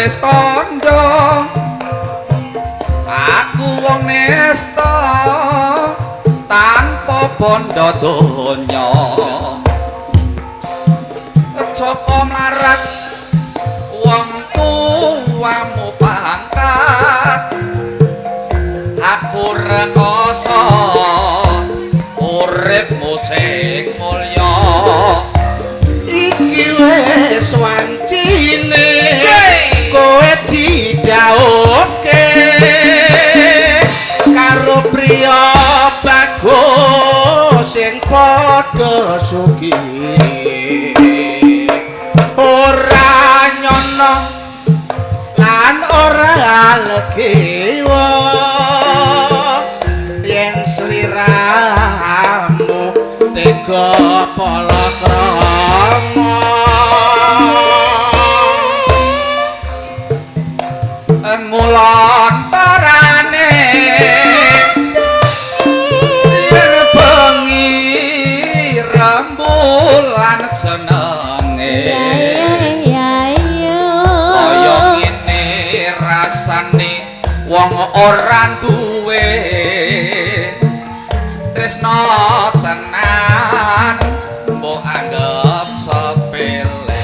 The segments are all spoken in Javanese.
wis kandha aku wong nesta tanpa bondo donya Joko mlarat wong tuamu pangkat aku rekoso uripmu sing mulya Iki wis wancine kowe didhawuhke karo priya bagus sing padha sugih ora nyono lan ora legiwa yen sliramu tega palakrama ngulon parane yen bengi rembulan jenenge kaya ngene rasane wong ora duwe tresna tenan mbok anggap sepele.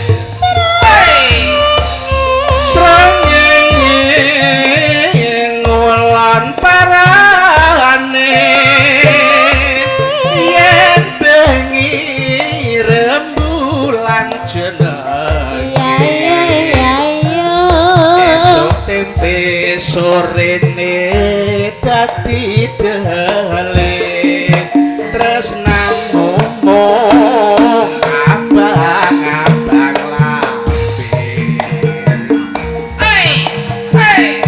Srengenge ngulon parane yen bengi rembulan jenenge esuk tempe sorene dadi dele tresnamu mung abang-abang lambe. Hey, hey.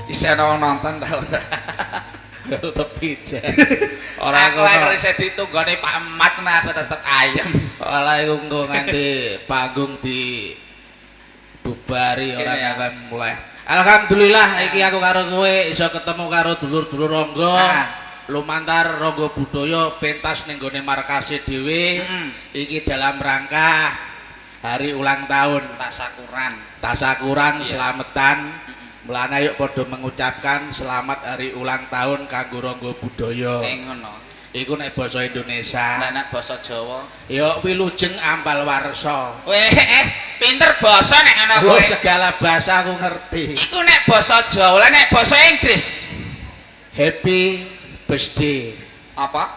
Isih ana wong nonton ta ora? Tetep pijet. Ora Aku ngono. anggere isih ditunggone Pak Emat nah aku tetep ayem. Ora iku engko nganti panggung di bubari ora Kene ya. kapan mulai. Alhamdulillah iki aku karo kowe iso ketemu karo dulur-dulur Ronggo. Ah. Lumantar Ronggo Budaya pentas ning gone markase dhewe. Iki dalam rangka hari ulang tahun Tasakuran. tasakuran Iya. selametan. Mulane ayo padha mengucapkan selamat hari ulang tahun kanggo Ronggo Budaya. Ing ngono. Iku nek basa Indonesia. Lah nek basa Jawa. Ya wilujeng ambal warsa. Weh, pinter basa nek ngono Oh, kowe. segala bahasa aku ngerti. Iku nek basa Jawa, lah nek basa Inggris. Happy birthday. Apa?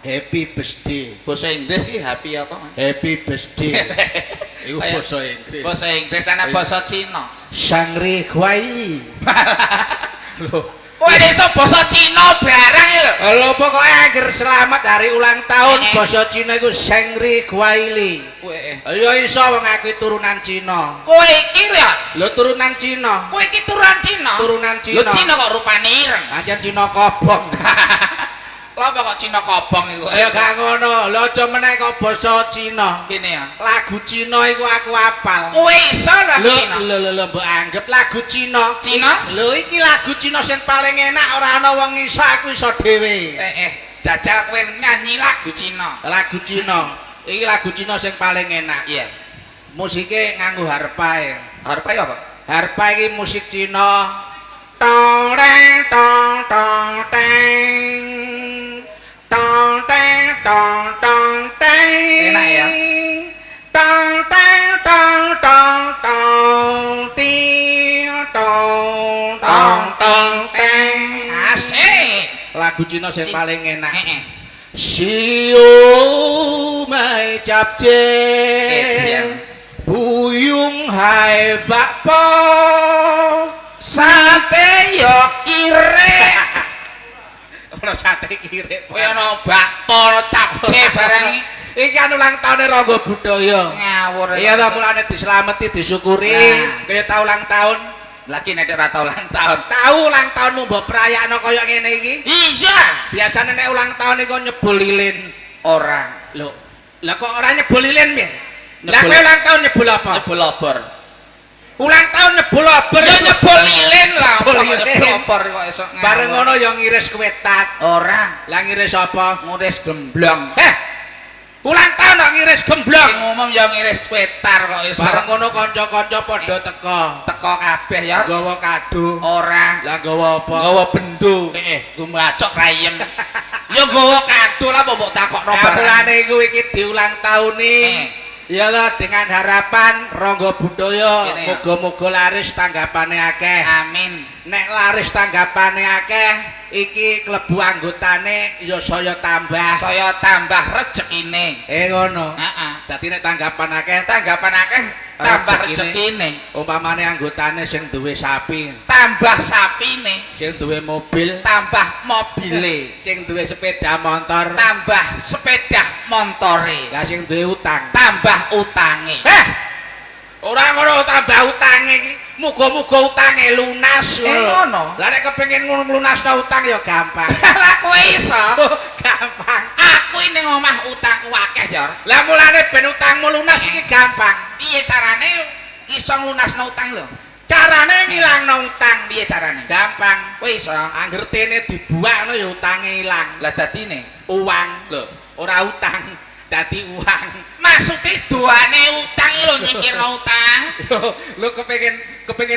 Happy birthday. Basa Inggris iki happy apa, Mas? Happy birthday. Iku basa Inggris. Basa Inggris lan nek basa Cina. Shangri Huaili. Loh, Kowe iso basa Cina barang iki lho. lho pokoke angger selamat hari ulang tahun basa Cina iku Shangri Huaili. Kowe Ya iso wong aku turunan Cina. kowe iki lho. Lho turunan Cina. Kowe iki turunan Cina. Turunan Lho Cina. Cina kok rupane ireng. Pancen Cina kobong. Lha apa kok Cina kobong iku? Ya gak ngono. Lho aja meneh kok basa Cina. Kene ya. Lagu Cina iku aku apal. Kowe iso lagu Lho Cina. lho lho lho mbok anggap lagu Cina. Cina? Lho iki lagu Cina sing paling enak ora ana wong iso aku iso dhewe. Jajal kowe nyanyi lagu Cina. Lagu Cina. Iki lagu Cina sing paling enak. Iya. Musike nganggo harpa e. Harpa ya apa? Harpa iki musik Cina. Tong teng tong tong teng. Tong teng tong tong teng. Enak ya? Tong teng tong tong tong ting tong tong tong teng. Asik. Lagu Cina sing paling enak. Heeh. Siu mai cap je. Buyung hai bakpo. Sate yo kirek. Ora sate kirek. Kowe ana bakpo ana capce barang iki. Iki kan ulang tahune Ronggo Budaya. Ngawur. Iya to mulane dislameti disyukuri. Kaya tau ulang tahun. Lagi nek ora tau ulang tahun. Tau ulang tahunmu mbok prayakno kaya ngene iki. Iya. Biasane nek ulang tahun iku nyebul lilin. Ora. Lho, lah kok ora nyebul lilin piye? Lah Nyebul. kowe ulang tahun nyebul apa? Nyebul obor. Ulang tahun nyebul obor. Ya nyebul lilin lah. Nyebul Apa kok nyebul lilin. obor kok iso ngawur. Bareng ngono ya ngiris kue tat. Ora. Lah ngiris apa? Nguris gemblong. Heh. Ulang tahun kok ngiris gemblong. Sing umum ya ngiris kwetar kok iso. Bareng ngono kanca-kanca padha teko. Teko kabeh ya. Nggawa kado. Ora. Lah nggawa apa? Nggawa bendo. Heeh. Nggo mbacok rayem. Ya nggawa kado lah mbok takokno barang. Mulane iku iki diulang tahuni. Ya lah dengan harapan Ronggo Budaya muga-muga laris tanggapane akeh. Amin. Nek laris tanggapane akeh, iki klebu anggotane ya saya tambah. Saya tambah rezekine. Ngono. Heeh. Dadi nek tanggapan akeh, tanggapan akeh tambah rezekine. Umpamane anggotane sing duwe sapi, tambah sapine, sing duwe mobil, tambah mobile, sing duwe sepeda motor, tambah sepeda montore. Lah sing duwe utang, tambah utange. Heh. Ora ngono tambah utange iki. Muga-muga utange lunas. Ngono. Lah nek kepengin ngono lunasno utang ya gampang. Lah kowe iso? Gampang. Aku ning omah utangku akeh, Jor. Lah mulane ben utangmu lunas iki gampang. Piye carane iso nglunasno utang lho? Carane ngilangno utang. Piye carane? Gampang. Kowe iso? Angger tene dibuak ngono ya utange ilang. Lah dadine uang. Lho, ora utang, dadi uang. Maksude doane utang iki lho nyingkirno utang. Lho kepengin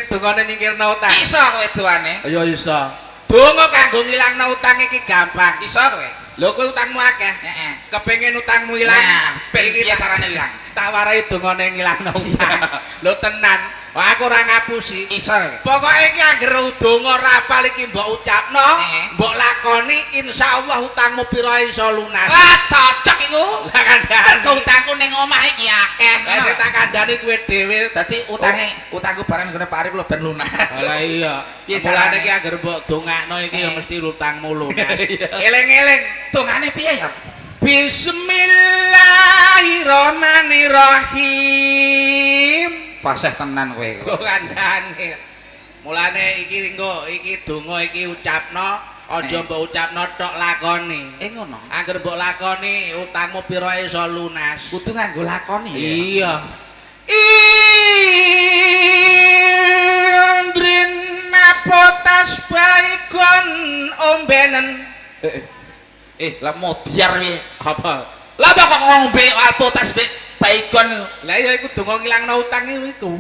dongane nyingkirno utang. Iso kowe doane? Ya iso. Donga kanggo ngilangno utang iki gampang. Iso kowe? Lho kowe utangmu akeh. Heeh. Kepengin utangmu ilang. Nah, ben piye carane ilang? Tak warai dongane ngilangno utang. Lho tenan. Wah aku ora ngapusi. Iso. Pokoke iki anggere donga rapal iki mbok ucapno, mbok lakoni, insyaallah utangmu pira iso lunas. Wah, cocok iku. Lah kandhane. Mergo utangku ning omah iki akeh. Lah sing tak kandhani kowe dhewe. Dadi utangku barang nggone Pak Arif lho ben lunas. Lah iya. Piye Mulane carane? iki anggere mbok dongakno iki ya mesti utangmu lunas. Eling-eling. Dongane piye ya? Bismillahirrahmanirrahim. Fasih tenan kowe. Kok kandhane. Mulane iki engko iki donga iki ucapno, aja mbok ucapno tok lakoni. Ngono. Angger mbok lakoni utangmu pira iso lunas. Kudu nganggo lakoni ya. Iya. Indrin napotas baikon ombenen. Lah modiar piye? Apa? Lah kok ngombe apotas baikon? Lah ya iku donga ngilangno utang iku.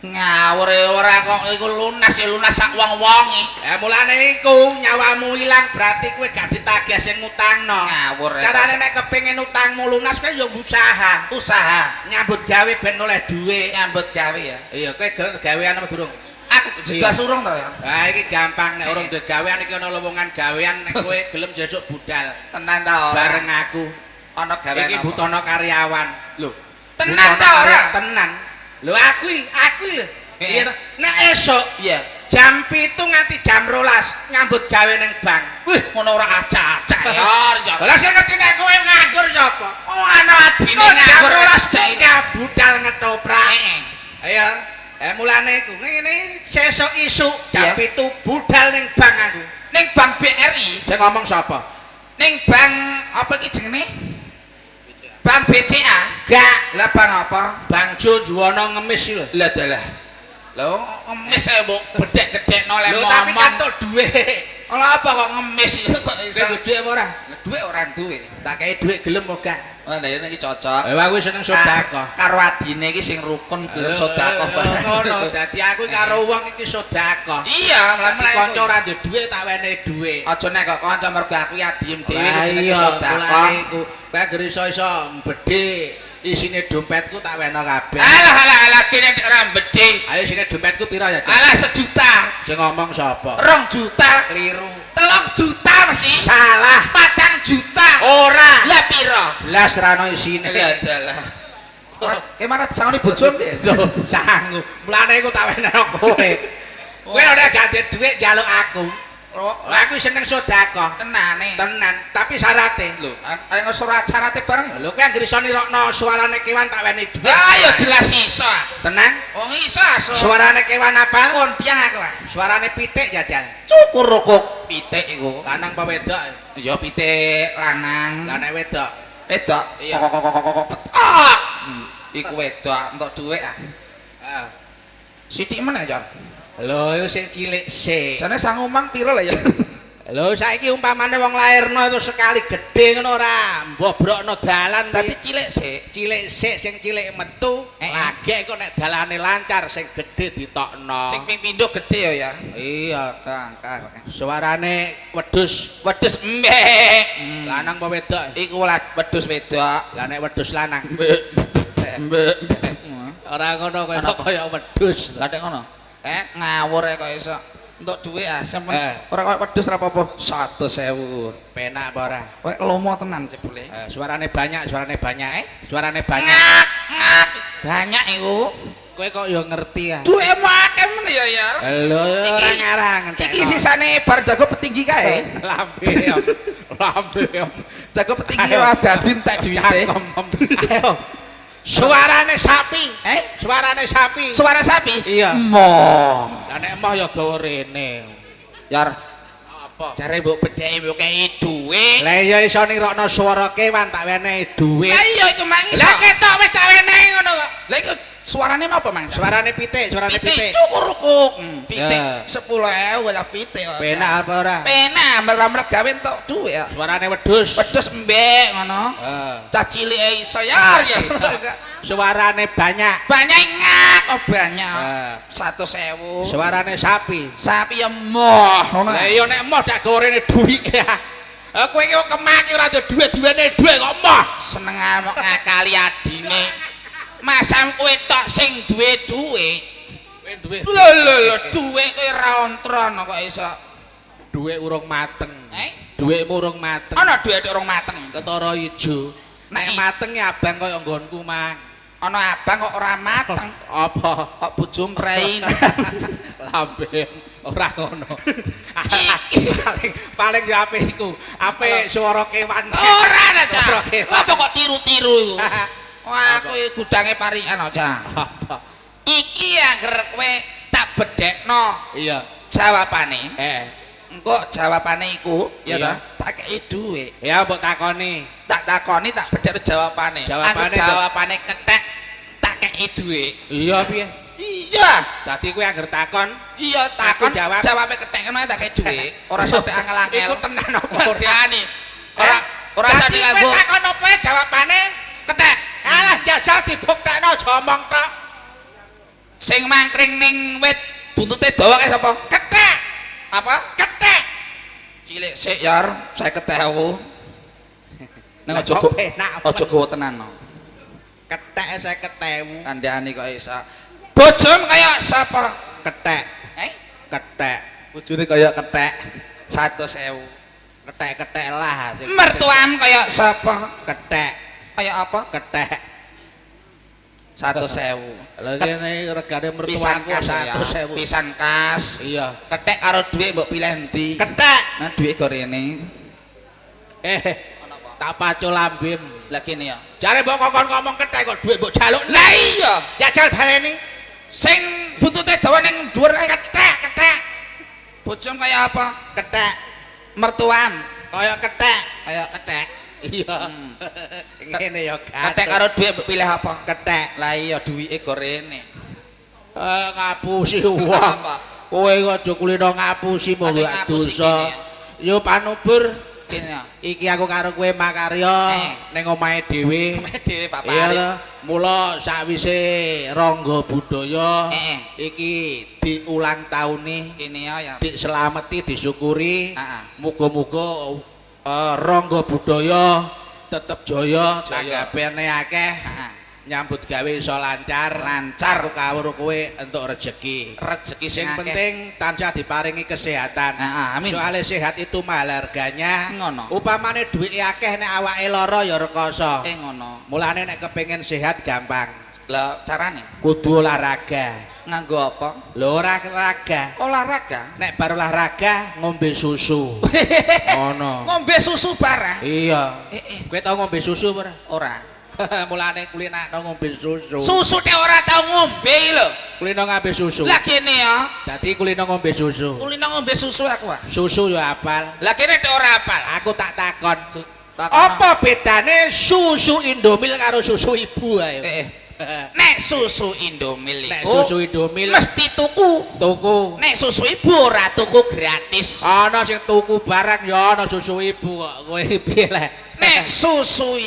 Ngawur ora kok iku lunas ya lunas sak wong-wonge. Lah mulane iku nyawamu ilang berarti kowe gak ditagih sing ngutangno. Ngawur. Carane nek kepengin utangmu lunas kowe ya usaha. Usaha nyambut gawe ben oleh dhuwit. Nyambut gawe ya. Iya, kowe gawean apa durung? Aku jelas urung to ya. Lah iki gampang nek urung duwe gawean iki ana lowongan gawean nek kowe gelem sesuk budal. Tenan ta ora? Bareng aku. Ana gawean. Iki butono karyawan. Lho, tenan ta ora? Tenan. Lho aku lho. Iya ta. Nek esuk iya jam 7 nganti jam 12 nyambut gawe ning bank. Wih, ngono ora acak-acak ya. Lah sing ngerti nek kowe nganggur sapa? Oh, ana adine nganggur 12 jam budal ngetoprak. Heeh. Ayo. Mulane iku ngene sesuk isuk jam 7 budal ning bank aku. Ning bank BRI. Sing ngomong sapa? Ning bank apa iki jenenge? Bank BCA. Gak. Lah bank apa? Bank Jo Juwono ngemis iki lho. Lah dalah. Lah ngemis ae mbok bedhek-gedhekno le Lho tapi momong. kan tok dhuwit. Lah apa kok ngemis iki kok iso? Kowe dhuwit apa ora? Lah dhuwit ora duwe. Tak kei dhuwit gelem apa gak? Lah iki cocok. Eh aku seneng sedekah. Karo adine iki sing rukun gelem sedekah bareng. Ngono, dadi aku karo wong iki sedekah. Iya, mlaku kanca ora duwe dhuwit tak wenehi dhuwit. Aja nek kok kanca mergo aku ya diem dhewe jenenge sedekah. Iku kowe anggere iso-iso mbedhe isine dompetku tak weno kabeh. Alah alah alah kene nek ora mbedhe. Ayo isine dompetku pira ya? Alah 1 juta. Sing ngomong sapa? 2 juta. Keliru. 3 juta mesti. Salah. 4 juta. Ora. Lah pira? Lah serano isine. Lah dalah. Ora kemana disangoni bojomu piye? Sangu. Mulane iku tak weno kowe. Kowe ora gak duwe dhuwit njaluk aku. Lah aku seneng sedekah. Tenane. Tenan, tapi syarate. Lho, ayo surat syarate bareng. Lho kowe anggere iso nirokno suarane kewan tak wenehi dhuwit. Lah ya jelas iso. Tenan? Wong iso aso. Suarane kewan apal? Konpiang aku. Suarane pitik jajal. Cukur kok pitik iku. Lanang apa wedok? Ya pitik lanang. Lah nek wedok? Wedok. Iya. Kok kok kok kok petok. Iku wedok entuk dhuwit ah. Heeh. Sithik meneh, Jon. Lho, iku sing cilik sik. Jane sangu mang pira lah ya? Lho saiki umpamane wong lairno itu sekali gedhe ngono ora mbobrokno dalan. Dadi cilik sik. Cilik sik, sing cilik metu, lagek kok nek dalane lancar sing gedhe ditokno. Sing ping pindho gedhe ya ya. Iya. Tangkah. Suarane wedhus. Wedhus mbek. Lanang apa wedok? Iku wedhus wedok. Lah nek wedhus lanang. Mbek. Mbek. Ora ngono kaya kaya wedhus. Lah nek ngono. Eh? Ngawur kok iso. Entuk dhuwit ah, sampean ora kaya wedhus ora apa-apa. 100.000. Penak apa ora? Kowe lomo tenan jebule. Suarane banyak, suarane banyak. Eh? Suarane banyak. Ngak, ngak. Banyak iku. Kowe kok ya ngerti ya? Duwekmu akeh men ya, ya. Lho ora ngarang ngentekno. Iki sisane bar jago petinggi kae. Lambe. Lambe. Jago petinggi ora dadi entek duwite. Ayo. Suarane sapi. Eh? Suarane sapi. Suara sapi? Iya. Emoh. Lah nek emoh ya gawa rene. Yar, Apa? jare mbok bedheki mbok kei dhuwit. Lah iya iso nirokno swara kewan tak wenehi dhuwit. Lah iya iku mang iso. Lah ketok wis tak wenehi ngono kok. Lah iku suarane apa mang? Suarane pitik, suarane pitik pitik. cukurukuk. Pitik Ya. 10.000 lah pitik. Kok. Penak apa ora? Penak, merem gawe entuk dhuwit ya. Suarane wedhus. Wedhus embek ngono. Heeh. Cah cilike iso yar ya. Suarane banyak. Banyak ngak, oh banyak. Heeh. 100.000. Suarane sapi. Sapi ya moh ngono. Lah iya nek emoh dak gawa rene dhuwit ya. Kowe iki kok kemaki ora ada dhuwit, diwenehi dhuwit kok emoh. Senengan mok ngakali adine. Masam kowe tok sing duwe dhuwit. Kowe duwe Lho lho lho, dhuwit kowe ora ontron kok iso. Dhuwit urung mateng. Eh? Dhuwitmu urung mateng. Ana dhuwit urung mateng. Ketara ijo. Nek mateng ya abang kaya nggonku, Mang. Ana abang kok ora mateng. Apa? Kok bojo mrei. Lambe ora ngono. Paling paling ya apik iku. Apik swara kewan. Ora ta, Cak. Swara kewan. Lha kok tiru-tiru iku? Wah, aku iki gudange parikan, Cak. Iki angger kowe tak bedhekno Iya. jawabane. Eh. Engko jawabane iku ya Iya. ta, tak kei dhuwit. Ya mbok takoni. Tak takoni tak bedhekno jawabane. Jawabane Angger jawabane kethek tak kei dhuwit. Iya piye? Iya. Dadi kowe angger takon, Iya takon Aku jawab. jawabe kethek ngono tak kei dhuwit. Ora usah tek angel-angel. Iku tenan apa ora? Ora? Ora ora usah Dadi kowe dianggo takon apa jawabane? kethek. Alah jajal dibuktekno aja omong tok. Sing mangkring ning wit buntute dawa kae sapa? Kethek. Apa? Kethek. Cilik sik yar, 50.000. Ning Lah, aja kok penak aja gowo tenan no. Kethek 50.000. Kandhane kok iso. Bojom kaya sapa? Kethek. Eh? Kethek. Bojone kaya kethek. 100.000. Kethek-kethek lah. Mertuam kaya sapa? Kethek. Kaya apa? Kethek. 100.000. Lha kene regane Pisan mertuaku kas ya. 100.000. Pisan kas. Iya. Kethek karo dhuwit mbok pilih endi? Kethek. Nah dhuwit go rene. Eh, tak pacul lambem. Lah kene ya. Jare mbok kokon ngomong kethek kok dhuwit mbok jaluk. Lah iya, Jajal baleni. sing buntute dawa ning dhuwur kae Kethek, kethek. Bojom kaya apa? Kethek. Mertuam Kaya kethek. kaya kethek. Iya. Ngene ya, Kethek karo dhuwit mbok pilih apa? Kethek. Lah iya duwike go rene. Eh, ngapusi wong. Apa? Kowe kok aja kulino ngapusi Ade mbok ngapusi dosa. kene Yo panubur Kene ya. iki aku karo kowe makarya Eh. ning omahe dhewe. Omahe dhewe Bapak Iya Arif. lho, mula sakwise Rangga Budaya Eh. iki diulang taune, Kene ya ya. diselameti, disyukuri. Heeh. Muga-muga Rangga Budaya tetep jaya, Jaya. tanggapane akeh. Heeh. Nyambut gawe iso lancar, Lancar. Kawruh kowe entuk rejeki. Rejeki sing Sing akeh. penting tansah diparingi kesehatan. Heeh, amin. Soale sehat itu mahal harganya. Ngono. Upamane duwite akeh nek awake lara ya rekoso. Eh ngono. Mulane nek kepengin sehat gampang. Lah carane Kudu olahraga. nganggo apa? Lho ora olahraga. Olahraga. Nek bar olahraga ngombe susu. Ngono. Ngombe susu barang. Iya. Eh, eh. Kowe tau ngombe susu apa ora? Ora. Mulane kulinakno ngombe susu. Susu teh ora tau ngombe lho. Kulino ngombe susu. Lah kene ya, Dadi kulino ngombe susu. kulino ngombe susu aku ah. Susu ya apal. Lah kene teh ora apal. Aku tak takon. Takon. Apa bedane susu Indomil karo susu ibu ae? Eh, eh. Nek susu Indomil Nek iku susu Indomil mesti tuku. Tuku. Nek susu ibu ora tuku gratis. Ana sing tuku barang ya ana susu ibu kok. Kowe piye lek? Nek susu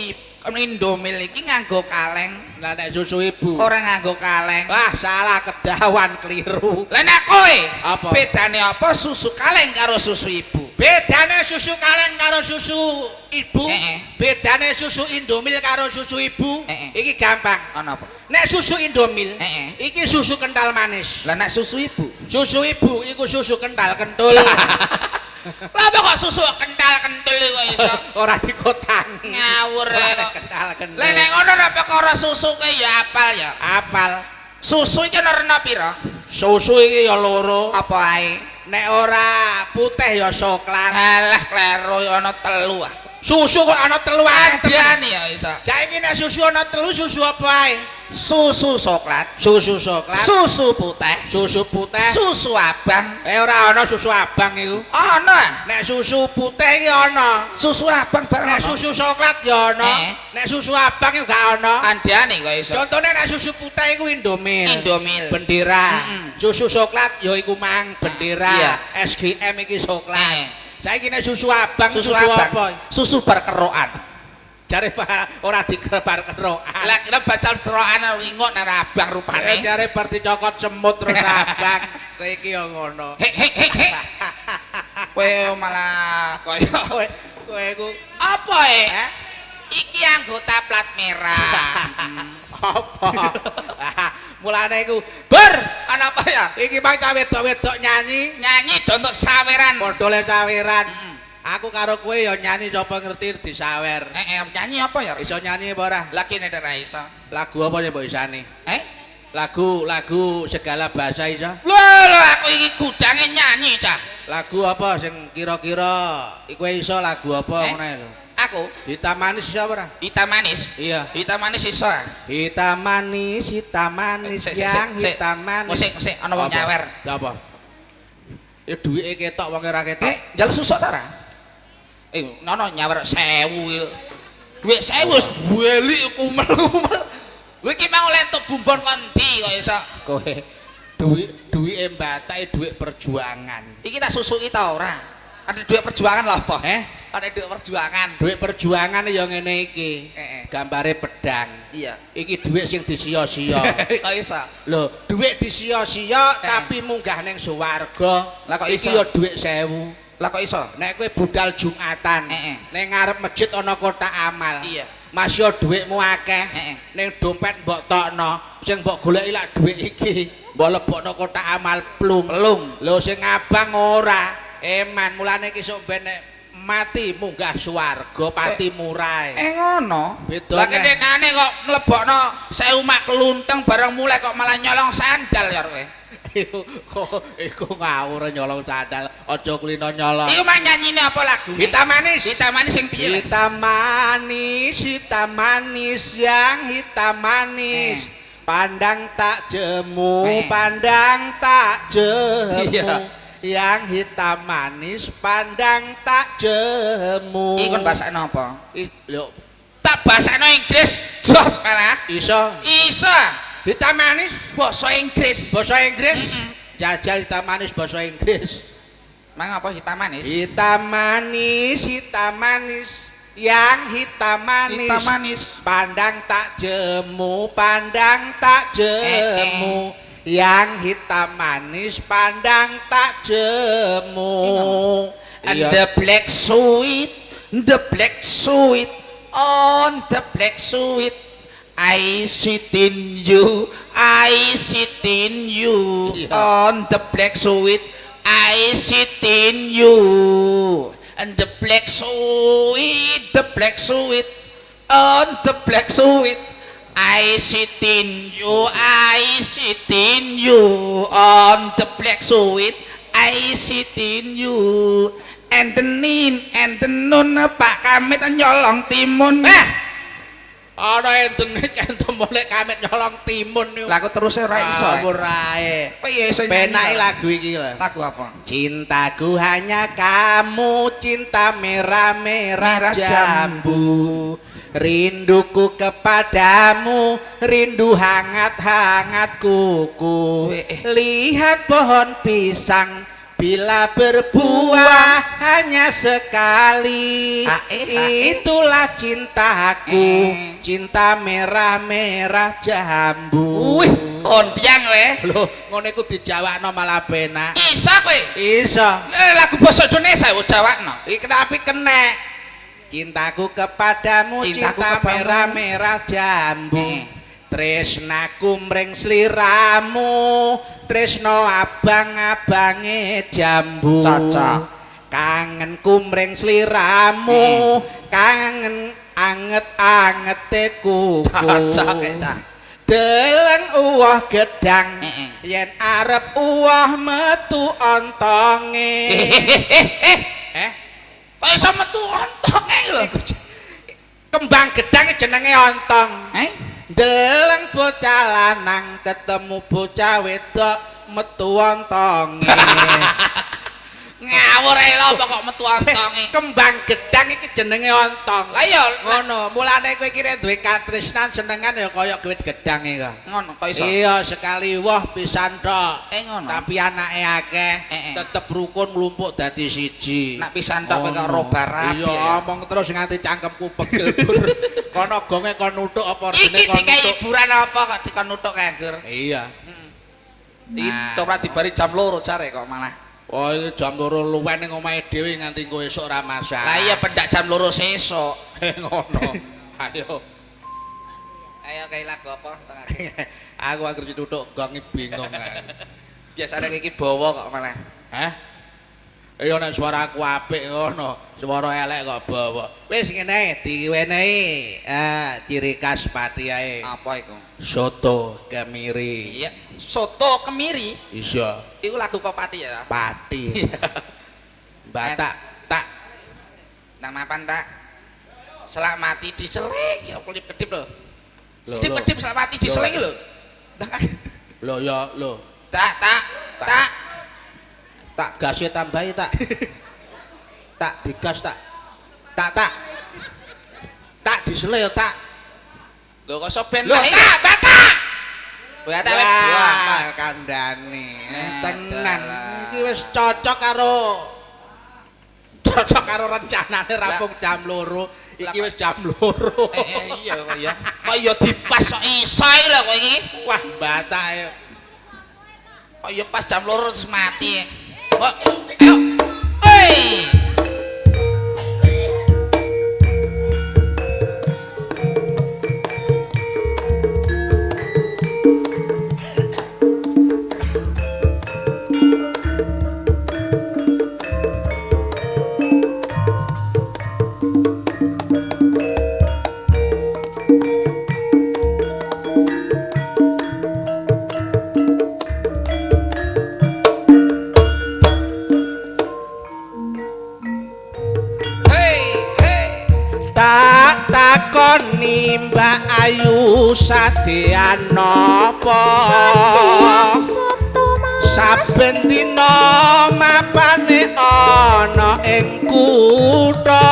Indomil iki nganggo kaleng. Lah nek susu ibu ora nganggo kaleng. Wah, salah kedawan keliru. Lah nek kowe apa? Bedane apa susu kaleng karo susu ibu? Bedane susu kaleng karo susu ibu, bedane susu Indomil karo susu ibu, iki gampang. Ana apa? Nek susu Indomil, iki susu kental manis. Lah nek susu ibu? Susu ibu iku susu kental kentul. Lah apa kok susu kental kentul kok iso? Ora dikotangi. Ngawur kok. Kental kentul. Lah nek ngono nek perkara susu kowe ya apal ya? Apal. Susu iki ana rena pira? Susu iki ya loro. Apa ae? Nek ora putih ya soklat. Alah kleru ana telu ah. Susu kok ana telu akeh temen. Andane ya iso. Saiki nek susu ana telu susu apa ae? Susu soklat, susu soklat, susu putih, susu putih, susu abang. Ora ana susu abang iku. Ana. Nek susu putih iki ana. Susu abang bareng. Nek susu soklat ya ana. Nek susu abang iku gak ana. Andane kok iso. Contone nek susu putih iku Indomil. Indomil. Bendera. Susu soklat ya iku mang bendera. SGM iki soklat. Saiki nek susu abang susu apa? Susu bar kerokan. Jare ora dikebar kerokan. Lah kira bacal kerokan ringok nek abang rupane. Jare bar dicokot semut terus abang. Kowe iki ya ngono. Hek hek hek hek. Kowe malah kaya kowe iku apa e? Iki anggota plat merah. Apa? Mulane iku ber ana apa ya? Iki mang cah wedok-wedok nyanyi, nyanyi do entuk saweran. Padha le saweran. Aku karo kowe ya nyanyi sapa ngerti disawer. Nyanyi apa ya? Iso nyanyi apa ora? Lagi nek ora iso. Lagu apa sing mbok isane? Lagu segala bahasa iso? Lho, aku iki gudange nyanyi cah. Lagu apa sing kira-kira kowe iso lagu apa ngono ae lho? Aku Hitam manis iso apa ora? Hitam manis? Iya. Hitam manis iso. Hitam manis, yang hitam manis. Sik, ana wong nyawer. Lha apa? Ya duwike ketok wong ora ketok. Njaluk susuk ta ora? Nono nyawer 1000 iki. Dhuwit 1000 wis buelik kumel-kumel. Lho iki mang oleh entuk bumbon kon ndi kok iso? Kowe duwike mbatake dhuwit perjuangan. Iki tak susuki ta ora? Ada dhuwit perjuangan lho apa? Ada dhuwit perjuangan. Dhuwit perjuangan ya ngene iki. Gambare pedang. Iya. Iki dhuwit sing disia-sia. Kok iso? Lho, dhuwit disia-sia tapi munggah ning swarga. Lah kok iso? Iki ya dhuwit 1000. Lah kok iso? Nek kowe budal Jumatan, ning ngarep masjid ana kotak amal. Iya. Mas yo dhuwitmu akeh. Ning dompet mbok tokno, sing mbok goleki lak dhuwit iki, mbok lebokno kotak amal plung. Plung. Lho sing abang ora. Eman mulane iki sok ben nek mati munggah swarga pati murah. Ngono. Beda. Lah kenene kok mlebokno 1000 mak klunteng bareng mulai kok malah nyolong sandal ya kowe. Iku ngawur nyolong sandal, aja kulino nyolong. Iku mah nyanyine apa lagu? Hitam manis. Hitam manis sing piye? Hitam manis yang hitam manis. Pandang tak jemu, pandang tak jemu. Iya. Yang hitam manis, pandang tak jemu. Iki kon basakno apa? Lho, tak basakno Inggris, jos malah. Iso. Iso. Hitam manis basa Inggris. Basa Inggris? Jajal hitam manis basa Inggris. Mang apa hitam manis? Hitam manis, yang hitam manis. Hitam manis. Pandang tak jemu, pandang tak jemu. Yang hitam manis, pandang tak jemu. And the black sweet, the black sweet, on the black sweet. I sit in you, I sit in you, on the black suit, I sit in you, and the black suit, on the black suit, I sit in you, I sit in you, on the black suit, I sit in you, and the nin, and the nun, Pak Kamit nyolong timun. Ana entene centem oleh Kamit nyolong timun niku. Lah aku terus ora iso. Ora ae. Piye iso penake lagu iki lho. Lagu apa? Cintaku hanya kamu, cinta merah-merah jambu. Rinduku kepadamu, rindu hangat-hangat kuku. Lihat pohon pisang bila berbuah hanya sekali. Itulah cintaku, cinta merah-merah jambu. Wih, kondiang kowe. Lho, ngono iku dijawakno malah penak. Iso kowe. Iso. Lagu basa Indonesia kok jawakno. Iki tapi kenek. Cintaku kepadamu, Cintaku cinta merah-merah jambu. Tresnaku mring sliramu, tresno abang-abange jambu. Cocok. Kangenku mring sliramu, kangen anget-angete kuku. Cocok cah. Deleng uwoh gedang, yen arep uwoh metu ontonge. Kok iso metu ontonge lho? Kembang gedang jenenge ontong. Deleng bocah lanang ketemu bocah wedok metu ontonge. Ngawur ae lho apa kok metu ontonge. Kembang gedang iki jenenge ontong. Lah iya ngono, mulane kowe iki nek duwe katresnan senengan ya kaya wit gedang iki. Ngono kok iso? Iya, sekali woh pisan tok. Ngono. Tapi anake akeh, tetep rukun nglumpuk dadi siji. Nek pisan tok kowe kok roba rabi. Iya, omong terus nganti cangkemku pegel. Kono gonge kon nuthuk apa rene kon nuthuk. Iki dikai hiburan apa kok dikon nuthuk nganggur. Iya. Iki ora dibari jam 2 jare kok malah. Oh, iki jam 2 luwen ning omahe dhewe nganti engko esuk ora masalah. Lah iya pendak jam 2 sesuk. Ngono. Ayo. Ayo kae lagu apa? Aku anggere dituthuk gong bingung. Biasane iki bawa kok malah. Hah? Iya nek suaraku apik ngono, suara elek kok bawa. Wis ngene diwenehi ciri khas Pati ae. Apa iku? Soto kemiri. Iya, soto kemiri. Iya. Iku lagu kok Pati ya? Pati. Batak tak. Nang mapan tak? Selak mati diselik ya kelip-kedip lho. Kedip-kedip selak mati diselik lho. Lho ya lho. Tak tak tak. Tak gasnya tambahi tak. Tak digas tak. Tak tak. Tak disele ya tak. Lho kok iso ben lho tak batak. Batak wis kandhane. Tenan. Iki wis cocok karo rencanane rampung jam 2. Iki wis jam 2. Iya kok ya. Kok ya dipas kok iso iki lho kok iki. Wah, batak. Kok ya pas jam 2 terus mati. Kok ayo. Hei. Mbak Ayu sadean napa saben dina mapane ana ing kutha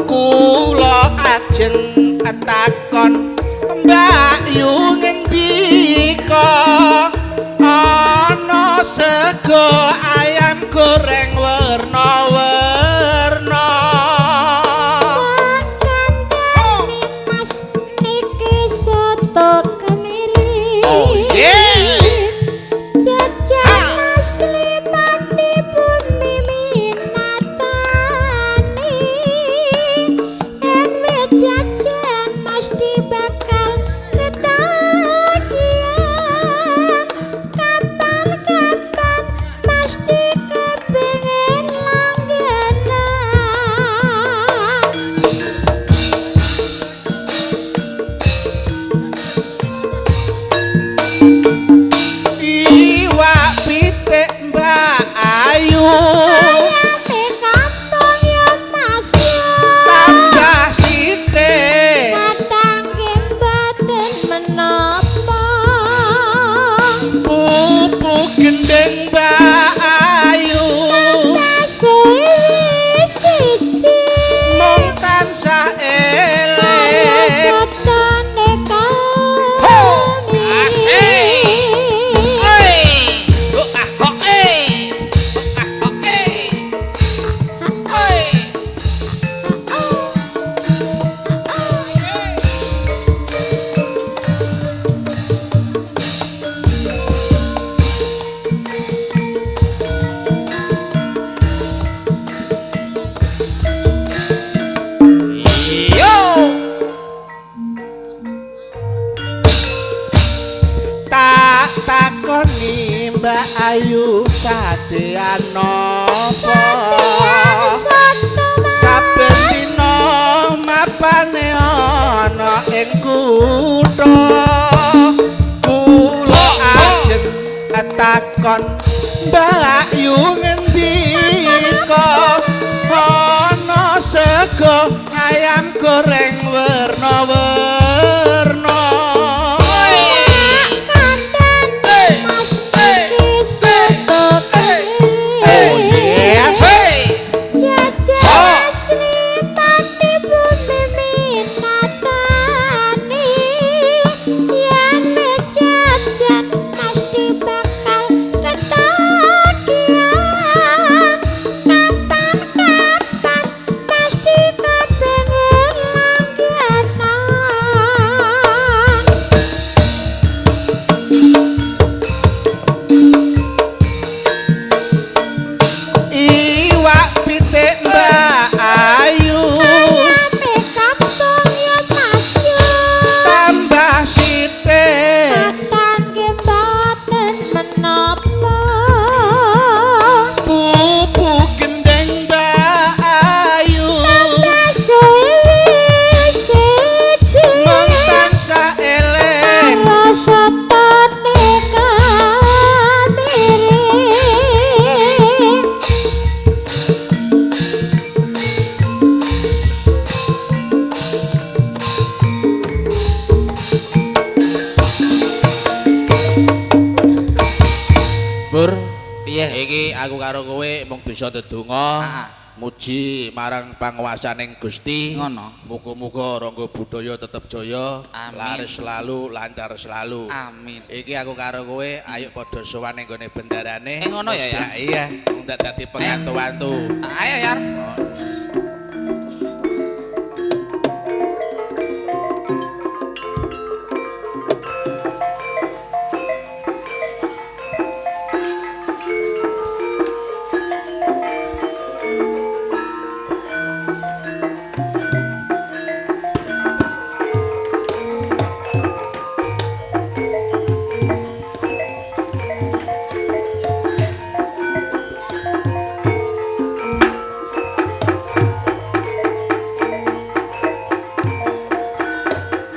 kula ajeng takon Mbak Yu ngendika ana sego ayam goreng werna-werna. Kapan-kapan pasti kepingin Takoni Mbak Ayu sadean napa? Saben dina mapane ana ing kutha. Kula ajeng takon Mbak Ayu ngendika ana sego ayam goreng werna-werna. Oh yeah. Hey. Iwak pitik Mbak Ayu tambah sithik pupu gendeng Mbak Ayu mung tansah eling. Pur, Piye? iki aku karo kowe mung bisa ndedonga Ah. muji marang panguwasaning Gusti. Ngono. Muga-muga Rangga Budaya tetep jaya, Amin. laris selalu, lancar selalu. Amin. Iki aku karo kowe ayo padha sowan ning gone bendarane. Ngono ya, ya? Iya, wong dadi pengantu-antu. Ayo Yar.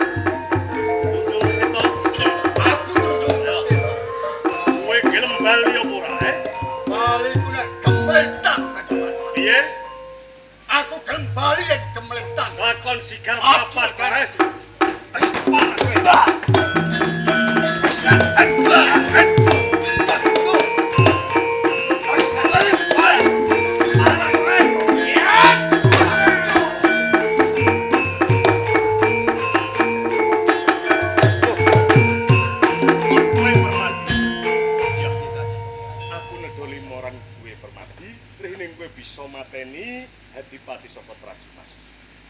Tunjung Seta, Aku Tunjung Seta. kowe gelem bali apa ora, eh? Bali ku nek gemlentan kacamata. Piye? Aku gelem bali yen gemlentan. Lakon sigar Aku papat kan. kae. Wis parah kowe. Parah kowe. Kowe Permadi. Ya, aku nedoli marang kowe Permadi, rining kowe bisa mateni Adipati saka Trajumas.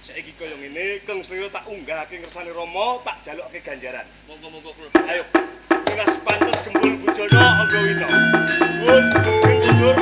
Saiki kaya ngene, Kang Slira tak unggahake ngersane Rama, tak jalukake ganjaran. Muga-muga kula. Ayo, minas pantes gembul bujana Anggawina. Nuwun, sugeng mundur.